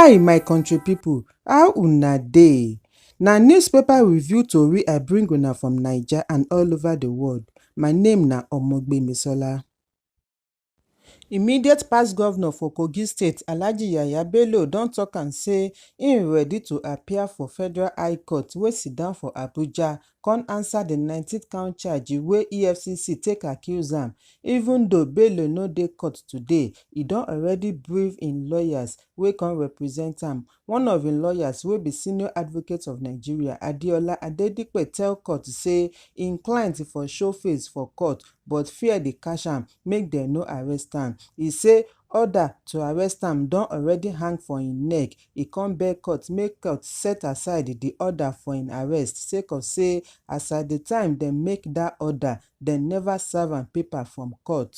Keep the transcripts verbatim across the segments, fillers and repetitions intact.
Hi, my country people, how una dey? Na newspaper review tori I bring una from Naija and all over the world. My name na Omogbemisola. Immediate past governor for Kogi State, Alhaji Yahaya Bello, don talk am say im ready to appear for Federal High Court wey sit down for Abuja, come answer the nineteenth count charge wey E F C C take accuse am. Even though Bello no dey court today, e don already brief im lawyers wey come represent am. One of im lawyers, wey be Senior Advocate of Nigeria, Adeola Adedipe, tell court say im client for show face for court, but fear dey catch am, make dem no arrest am. E say order to arrest am don already hang for im neck. E come beg court make court set aside the order for im arrest, sake of say as at the time dem make that order, dem never serve am paper from court.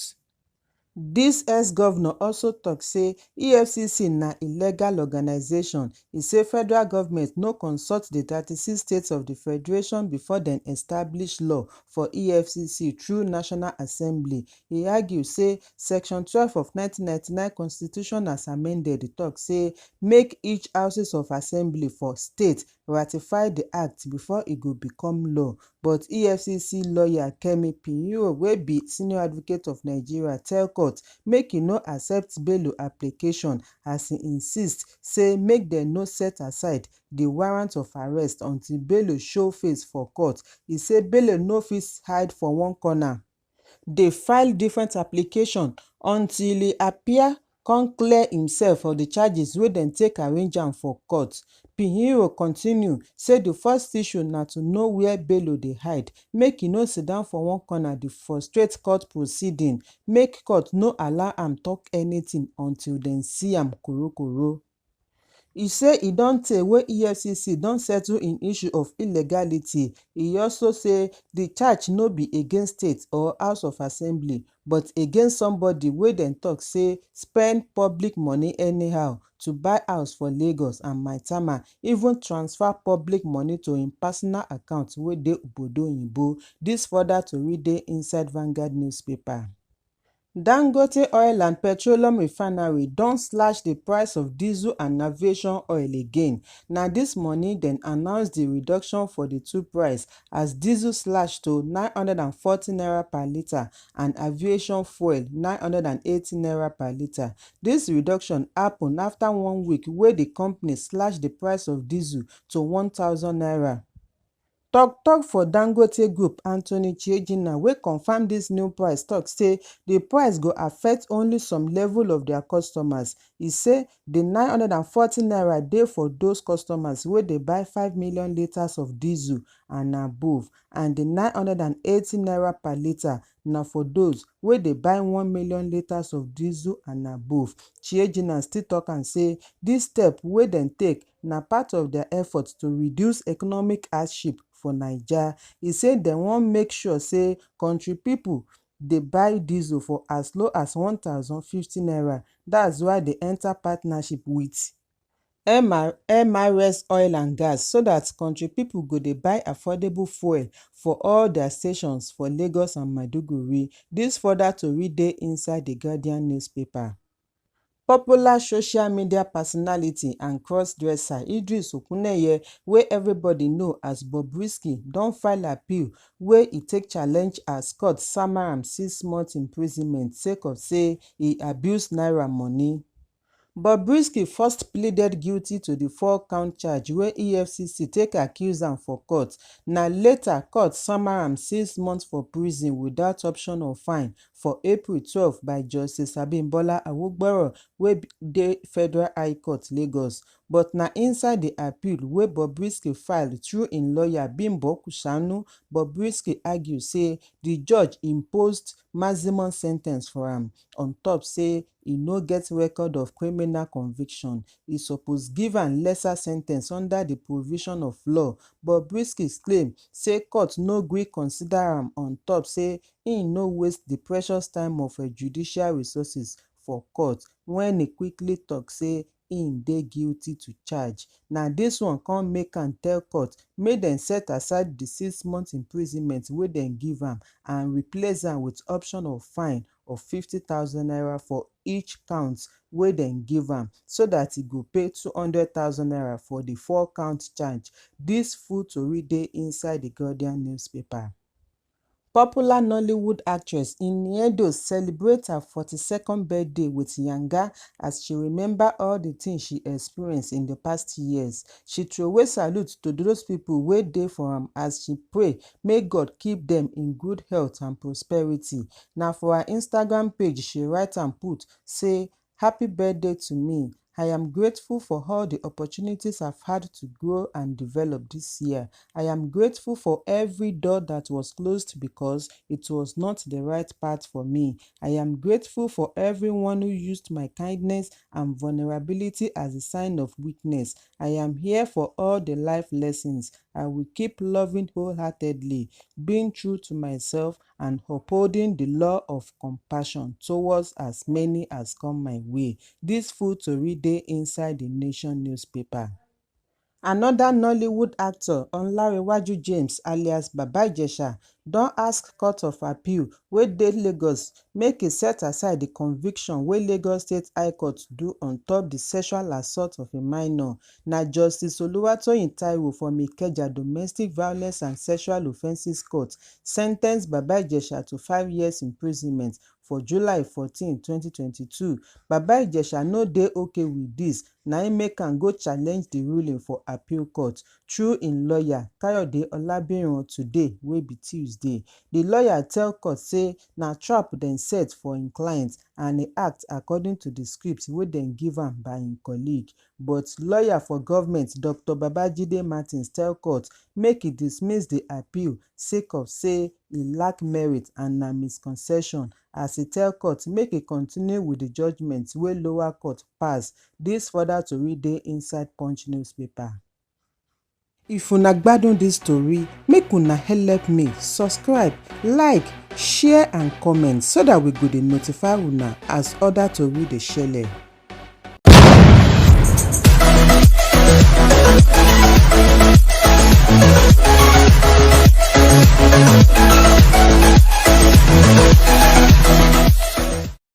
This ex-governor also talk say E F C C na illegal organization. E say federal government no consult the thirty-six states of the federation before dem establish law for E F C C through National Assembly. E argue say Section twelve of nineteen ninety-nine Constitution, as amended, talk say make each houses of assembly for state ratify the act before e go become law. But E F C C lawyer Kemi Pinheiro, wey be Senior Advocate of Nigeria, tell court make e no accept Bello application, as e insist say make dem no set aside the warrant of arrest until Bello show face for court. E say Bello no fit hide for one corner dey file different application until e appear come clear himself of the charges wey dem take arrange am for court. Pinheiro continue say the first issue na to know where Bello dey hide, make e no sit down for one corner dey frustrate court proceeding, make court no allow am talk anything until dem see am korokoro. E say e don tey wey E F C C don settle im issue of illegality. E also say the charge no be against state or House of Assembly, but against somebody wey dem talk say spend public money anyhow to buy house for Lagos and Maitama, even transfer public money to im personal account wey dey Obodo Oyinbo. This further tori dey inside Vanguard newspaper. Dangote Oil and Petroleum Refinery don slash the price of diesel and aviation oil again. Na this morning dem announce the reduction for the two price, as diesel slash to nine hundred and forty naira per litre and aviation fuel nine hundred and eighty naira per litre. This reduction happen after one week wey the company slash the price of diesel to one thousand naira. Tok tok for Dangote Group, Anthony Chiejina, wey confirm dis new price, tok say di price go affect only some level of dia customers. E say di nine hundred and forty naira dey for those customers wey dey buy five million litres of diesel and above, and di nine hundred and eighty naira per litre na for those wey dey buy one million litres of diesel and above. Chiejina still tok am say dis step wey dem take na part of dia effort to reduce economic hardship for Naija. E say dem wan make sure say country pipo dey buy diesel for as low as one thousand fifty naira. That's why dem enter partnership with M R, M R S Oil and Gas, so that country people go dey buy affordable fuel for all their stations for Lagos and Maiduguri. This further tori dey inside the Guardian newspaper. Popular social media personality and cross-dresser Idris Okuneye, wey everybody know as Bobrisky, don file appeal wey e take challenge as court sama am six months imprisonment sake of say e abuse naira money. Bobrisky first pleaded guilty to the four-count charge wey E F C C take accuse am for court. Na later, court sama am six months for prison without option of fine for April twelve by Justice Abimbola Awogboro, wey be, dey Federal High Court, Lagos. But na inside the appeal wey Bobrisky file through im lawyer Bimbo Kushanu, Bobrisky argue say the judge imposed maximum sentence for am on top say e no get record of criminal conviction. E suppose give am lesser sentence under the provision of law. Bobrisky claim say court no gree consider am on top say im no waste the precious time of, eh, judicial resources for court, when e quickly talk say im dey guilty to charge. Na this one come make am tell court make dem set aside the six months imprisonment wey dem give am and replace am with option of fine of fifty thousand naira for each count wey dem give am, so that e go pay two hundred thousand naira for the four count charge. This full tori dey inside the Guardian newspaper. Popular Nollywood actress Iniedo celebrate her forty-second birthday with yanga as she remember all the things she experienced in the past years. She throway salute to those people wey dey for am as she pray make God keep them in good health and prosperity. Na for her Instagram page she write and put say, "Happy birthday to me. I am grateful for all the opportunities I've had to grow and develop this year. I am grateful for every door that was closed because it was not the right path for me. I am grateful for everyone who used my kindness and vulnerability as a sign of weakness. I am here for all the life lessons. I will keep loving wholeheartedly, being true to myself, and upholding the law of compassion towards as many as come my way." This full tori dey inside the Nation newspaper. Another Nollywood actor, Olanrewaju James alias Baba Ijesha, don ask Court of Appeal wey dey Lagos make e set aside the conviction wey Lagos State High Court do on top the sexual assault of a minor. Na Justice Oluwatoyin Taiwo from Ikeja Domestic Violence and Sexual Offences Court sentence Baba Ijesha to five years imprisonment for July fourteen, twenty twenty-two. Baba Ijesha no dey okay with this, na im make am go challenge the ruling for appeal court through im lawyer Kayode Olabiran today wey be Tuesday. The lawyer tell court say na trap dem set for im client and e act according to the script wey dem give am by im colleague. But lawyer for government, Doctor Babajide Martins, tell court make e dismiss the appeal sake of say e lack merit and na misconception, as e tell court make e continue with the judgment wey lower court pass. This further tori dey inside Punch newspaper. If una gbadun this tori, make una help me subscribe, like, share and comment so that we go dey notify una as other tori dey shele.